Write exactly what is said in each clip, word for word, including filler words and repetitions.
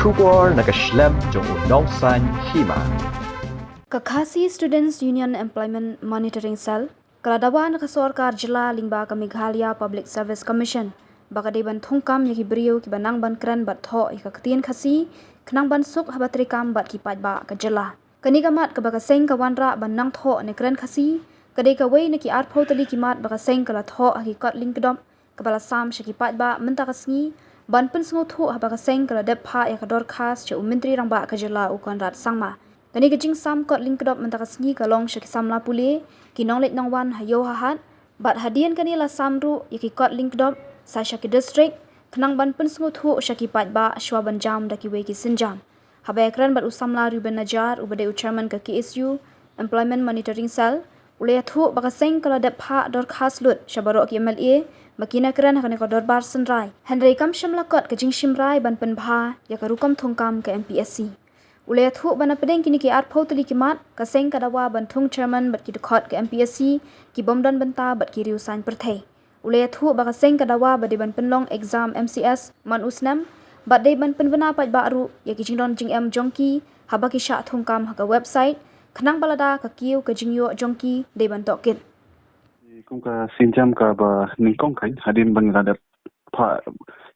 Khubor na ka shlem jong u nongsan hima. Ka Khasi Students Union Employment Monitoring Cell ka la dawa na ka sorkar jylla lyngba ka Meghalaya Public Service Commission ba ka dei ban thungkam ïa ki briew kiba nang ban kren bad thoh ïa ka ktien Khasi khnang ban suk haba treikam bad ki paidbah ka jylla. Kane ka mat kaba ka seng ka wanrah ban nang thoh ne kren Khasi ka dei kawei na ki arphew tylli ki mat ba ka seng ka la thoh ha ki kot lyngkdop kaba la sam sha ki paidbah mynta ka sngi ban pynsngewthuh haba ka seng ka la dep phah ïa ka dorkhas sha u Myntri Rangbah ka jylla u Conrad Sangma. Kane ka jingsam kot lyngkdop mynta ka sngi ka long sha ki samla pule, ki nongleit nongwan ha ïew ha hat, bad hadien kane la sam ruh ïa ki kot lyngkdop sa sha ki distrik khnang ban pynsngewthuh sha ki paidbah shwa ban jam da kiwei ki sienjam. Haba ïakren bad u samla Reuben Najar uba dei u chairman ka K S U Employment Monitoring Cell, u la ïathuh ba ka seng ka la dep phah dorkhas lut sha baroh ki M L A ba kin ïakren ha kane ka dorbar synrai. Hynrei kam shym la kot ka jingshim rai ban pynbha ïa ka rukom thungkam ka M P S C. U la ïathuh ba na pdeng kine ki arphew tylli ki mat ka seng ka dawa ban thung chairman bad ki dkhot ka M P S C, ki bym don bynta bad ki riew saiñ pyrthei. U la ïathuh ba ka seng ka dawa ba dei ban pynlong exam M C S man u snem bad dei ban pynbna paidbah ruh ïa ki jingdon jingem jong ki haba ki shah thungkam ha ka website khnang ba lada ka kiew ka jingïoh jong ki dei ban tohkit. Kum ka sienjam kaba nyngkong kan hadien ba ngi la dep phah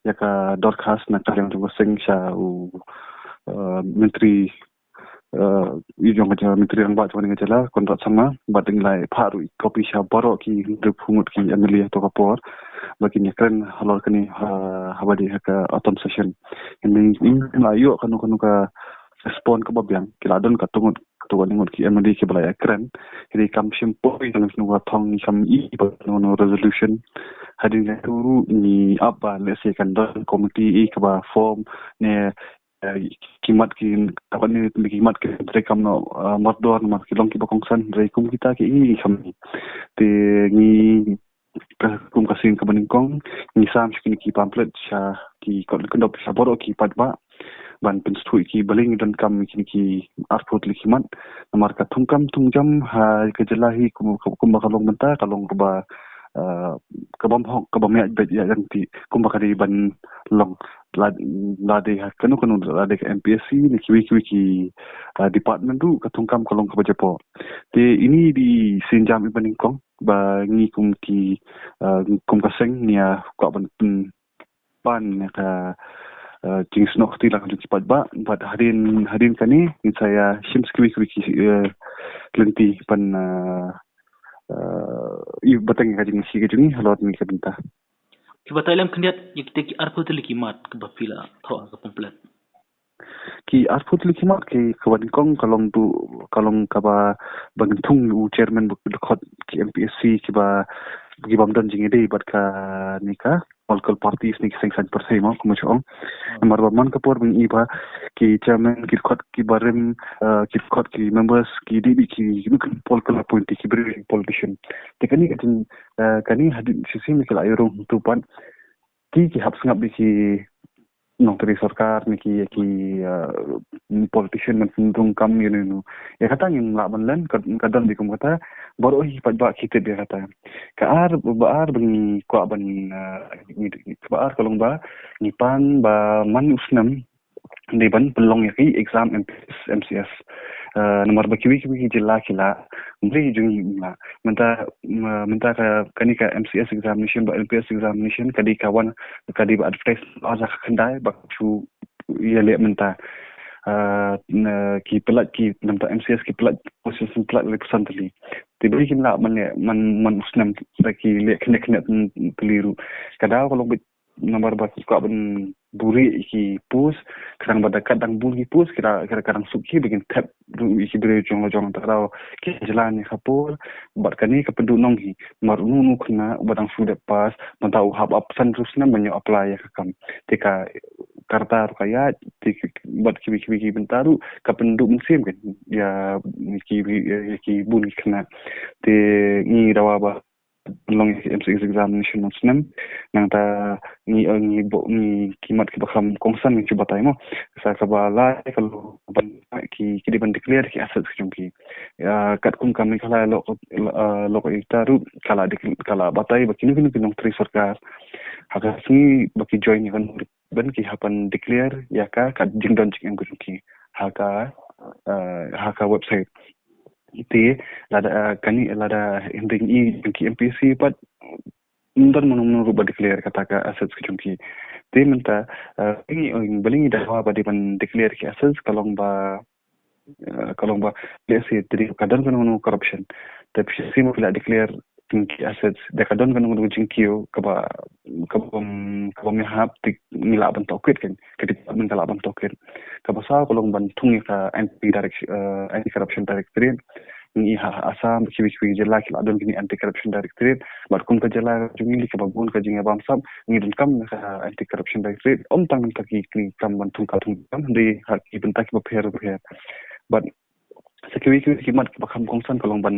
ïa ka dorkhas na ka liang jong ka seng sha u Myntri, i jong ka Myntri Rangbah jong ka jylla Conrad Sangma, bad ngi la phah ruh i kopi sha baroh ki hynriewphew ngut ki M L A ha kato ka por ba kin ïakren halor kane haba dei ha ka autumn session. Ngi la ïoh kano kano ka respond kaba biang, ki la don katto ngut katto ngut ki M L A kiba la ïakren. Hynrei kam shym poi kano kano ka thong, kam i ba kano kano resolution. Hadien kata ruh ngi ap ba lehse kan don committee i kaba form ne ki mat ki, kaba ne ki mat ki treikam noh mardor namar ki long kiba kongsan, hynrei kum kita ki i kam i. Te ngi kum ka seng kaba nyngkong ngi sam sha kine ki pamphlet sha ki kot lyngkdop sha baroh ki paidbah ban pynsngewthuh ïa ki balei ngi donkam ïa kine ki arphew tylli ki mat namar ka thungkam thungjam ha ka jylla hi kumba ka long mynta ka long kaba kaba bym hok kaba bym ïaid beit ïaid lynti kumba ka dei ban long, la dei ha kano kano, la dei ka M P S C ne kiwei kiwei ki department ruh ka thungkam ka long kaba japoh. Te ine i dei i sienjam iba nyngkong ba ngi kum ki kum ka seng ngi ïa kwah ban pynban ïa ka jingsnoh kti lang jong ki paidbah bad hadien hadien kane ngin sa ïa shim sha kiwei kiwei ki lynti ban ïa bteng ïa ka jingshai ka jong ngi halor kane ka bynta. Ki batai lem khyndiat ïa kita ki arphew tylli ki mat kiba phi la thoh ha ka pamphlet. Ki arphew tylli ki mat ki kaba nyngkong ka long tu ka long kaba ba ngin thung u chairman bad ki dkhot ki M P S C kiba ki bym don jingïadei bad kane ka political parties ne ki seng saiñ pyrthei mo kumba shu ong. Namar ba man ka por ba ngi i ba ki chairman ki dkhot ki barim ki dkhot ki members ki dei ki political appointee ki briew politician. Te kane ka jing kane hadien shisien ki la ïarung tu pat ki ki hap sngap ïa ki nongtrei sorkar ne ki ki politician ban pynrung kam ïa no ïa kata ngim lah ban len ka don dei kum kata. Baroh hi paidbah ki tip ïa kata. Ka ar ba ar ba ngi kwah ban ba ar ka long ba ngi pan ba man u snem dei ban pynlong ïa ki exam M P S, M C S. Namar ba kiwei kiwei ki jylla ki la, hynrei jong ngi ngim lah. Mynta mynta ka kane ka M C S examination bad M P S examination ka dei ka wan ka dei ba advertise ar hajar khyndai ba shu ïaleh mynta. Ki pynlait ki mynta M C S ki pynlait position pynlait laiphew san tylli. Te ba kin lah man leh man man u snem da ki leh khyndai khyndai tylli ruh. Ka daw ka long beit namar ba ki kwah ban buhrieh ïa ki post, khnang ba da kat dang bun ki post ki da ka dang suk ki ba kin thep ruh ïa ki briew jong la jong. Te ka daw ki jlan ïa ka por bad kane ka pynduh nong hi namar uno uno u khynnah uba dang shu dep pass mynta u hap ap san hynriew snem ban ïoh apply ïa ka kam. Te ka rta ruh ka ïaid te bad kiwei kiwei ki bynta ruh ka pynduh mynsiem kan ïa ki ïa ki bun ki khynnah. Te ngi dawa ba long ïa ki M C S examination man snem. Nangta ngi ngi bo ngi ki mat kiba kham kongsan ngi shu batai mo. Sa kaba lai ka long ban ki ki dei ban declare ki assets ki jong ki. Katkum ka Meghalaya Local Authority ruh ka la batai ba kino kino ki nongtrei sorkar ha ka sngi ba ki join ïa ka nongrim ban ki hap ban declare ïa ka ka jingdon jingem ka jong ki ha ka ha ka website. Te lada kane lada hynrei ki M P S C pat ym don mano mano ruh ba declare kata ka assets ka jong ki. Te mynta balei ngi dawa ba dei ban declare ki assets ka long ba ka long ba, let's say, te ka don kano kano corruption. Te phi shem phi la declare ki assets, te ka don kano kano jingkiew kaba kaba kaba ym hap te ngi lah ban tohkit kan, ka department ka lah ban tohkit. Kaba saw ka long ban thung ïa ka anti direct anti corruption directorate. Ngi ha Assam kiwei kiwei jylla ki la don kine anti corruption directorate. Bad kum ka jylla jong ngi kaba bun ka jingïabam sap ngi donkam ka anti corruption directorate. Ym tang ka ki kam ban thung ka thung kam dei ha ki bynta kiba pher pher. Bad sa kiwei kiwei ki mat kiba kham kongsan ka long ban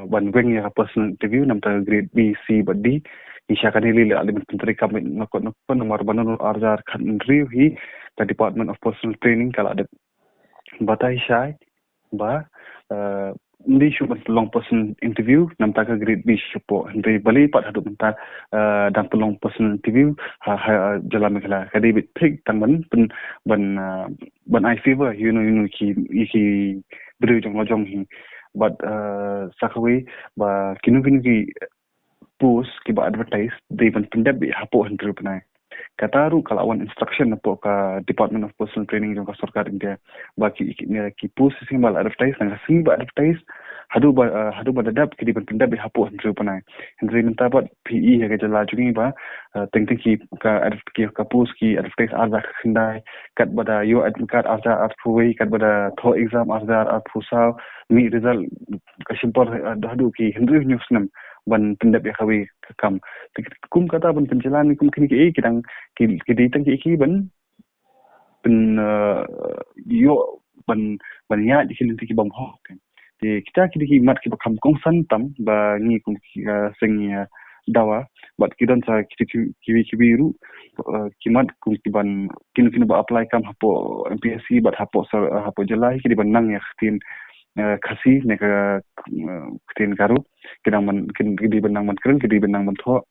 ban weng ïa ka personal interview namar ka grade B, C bad D. Ngi sha kane lei lei ban pyntreikam na kot na kot namar ba naduh arhajar khathynriew hi ka Department of Personal Training ka la dep batai shai ba ym dei shuh ban long personal interview namar ka grade B shapoh. Hynrei balei pat haduh mynta dang pynlong personal interview ha jylla Meghalaya? Ka dei beit thik tang ban ban ban ai favor ïa uno uno ki ki briew jong la jong hi. Bad sa kawei ba kino kino ki post kiba advertise dei ban pyndep beit hapoh hynriew bnai. Kata ruh ka la wan instruction napoh ka Department of Personal Training jong ka sorkar India ba ki ki post shisien ba la advertise, na ka sngi ba advertise haduh ba haduh ba da dep ki dei ban pyndep beit hapoh hynriew bnai. Hynrei mynta pat phi i ha ka jylla jong ngi ba teng teng ki ka ki ka post ki advertise arhajar khyndai, katba da ïoh admit card arhajar arphew wei, katba da thoh exam arhajar arphew saw, mih result ka shim por haduh ki hynriew hynñiew snem ban pyndep ïa kawei ka kam. Te kum kata ban pynjlan kum kine ki ei ki dang ki dei tang ki ei ki ban pyn ïoh ban ban ïaid ïa ki lynti ki bym hok. Te kita ki dei ki mat kiba kham kongsan tam ba ngi kum ki seng dawa bad ki don sa ki kiwei kiwei ruh ki mat kum ki ban kino kino ba apply kam hapoh M P S C bad hapoh hapoh jylla hi ki dei ban nang ïa ka ktien Khasi ne ka ktien Garo. Ki dang ban ki dei ban nang ban kren, ki dei ban nang ban thoh.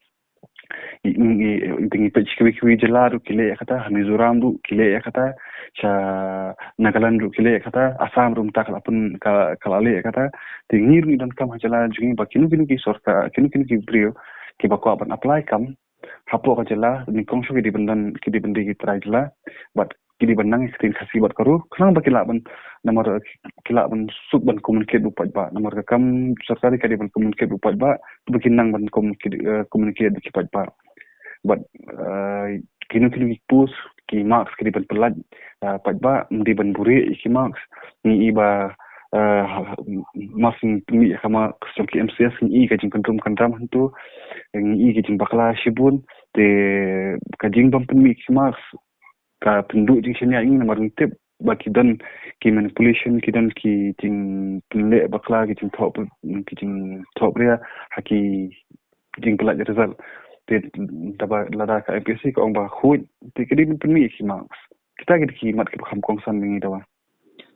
Ngi peit kiwei kiwei jylla ruh ki leh ïa kata, ha Mizoram ruh ki leh ïa kata, sha Nagaland ruh ki leh ïa kata, Assam ruh mynta ka la pyn ka la leh ïa kata. Te ngi ruh ngi donkam ha jylla jong ngi ba kino kino ki sorkar, kino kino ki briew kiba kwah ban apply kam hapoh ka jylla, nyngkong shuh ki dei ban don ki dei ban dei ki trai jylla bad ki dei ban nang ïa ka ktien Khasi bad Garo khnang ba ki lah ban namar ki lah ban suk ban communicate bad u paidbah namar ka kam sorkari ka dei ban communicate bad u paidbah, ba ki nang ban communicate bad ki paidbah. Bad kino kino ki post ki marks ki dei ban pyllait paidbah, ym dei ban buhrieh ïa ki marks. Ngi i ba mar shu pynmih ïa ka marks jong ki M C S ngi i ka jingkyndrum kyndram hangto, ngi i ka jingbakla shibun. Te ka jingbym pynmih ki marks ka pynduh jingshaniah ïa ngi namar ngi tip ba ki don ki manipulation, ki don ki jingpynleh bakla, ki jingthoh ki jingthoh briew ha ki jingpyllait result. Te lada ka M P S C ka ong ba khuid te ka dei ban pynmih ïa ki marks. Kita ki dei ki mat kiba kham kongsan ngi dawa.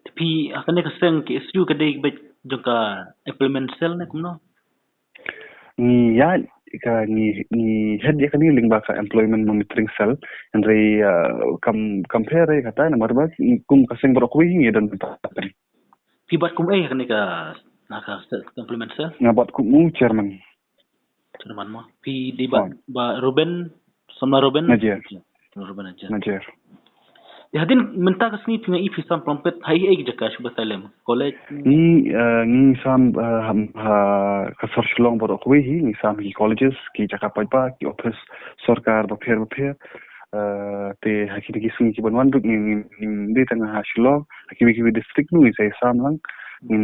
Te phi ha kane ka seng ki issue ka dei beit jong ka employment cell ne kumno? Ngi ïa ka ngi ngi head ïa kane lyngba ka employment monitoring cell. Hynrei kam kam pher ïa kata namar ba kum ka seng baroh kawei ngi don. Phi bat kum ei ha kane ka na ka employment cell? Nga bat kum u chairman. Chairman mo. Phi dei ba ba Ruben Samla Ruben Najiar. Ruben Najiar. Najiar. Te hadien mynta ka sngi phi nga i phi sam plompet ha ei ei ki jaka shuh ba Thailand college? Ngi ngi sam ha ka sor Shillong baroh kawei hi ngi sam ki colleges ki jaka paidbah ki office sorkar bapher bapher. Te ha kine ki sngi ki ban wan ruh ngi ngi dei tang ha Shillong ha kiwei kiwei district ruh ngi sa sam lang. Ngi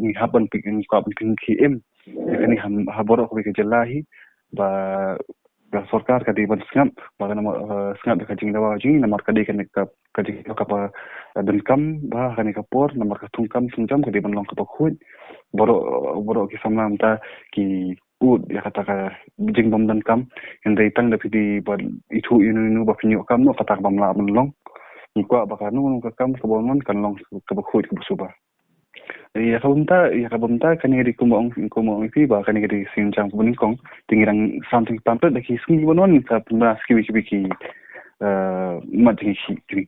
ngi hap ban pynkhih ngi kwah ban pynkhih im. Ïa kane ha baroh kawei ka jylla hi ba ka sorkar ka dei ban sngap ba ka namar sngap ïa ka jingdawa jong ngi namar ka dei kane ka jingdawa kaba donkam ba kane ka por namar ka thungkam thungjam ka dei ban long kaba khuid. Baroh baroh ki samla mynta ki ud ïa kata ka jingbym donkam. Hynrei tang da phi dei ban ithuh ïa uno uno ba phin ïoh kam noh kata ka bym lah ban long. Ngi kwah ba kano kano ka kam kaba wan kan long kaba khuid kaba suba. Ïa ka bynta, ïa ka bynta kane ka dei kumba ong, kumba ong ïa phi ba kane ka dei ka sngi jam kaba nyngkong. Te ngi dang sam tang ki pamphlet, da ki sngi kiban wan ngin sa pynbna sa kiwei kiwei ki, eh, mat jong ki sngi.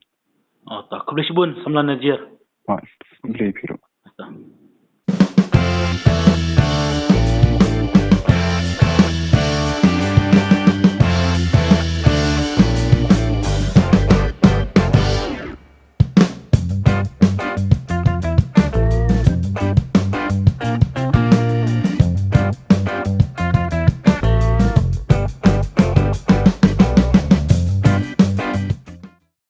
Oh, ta khublei shibun samla Najir. Mat, khublei phi ruh.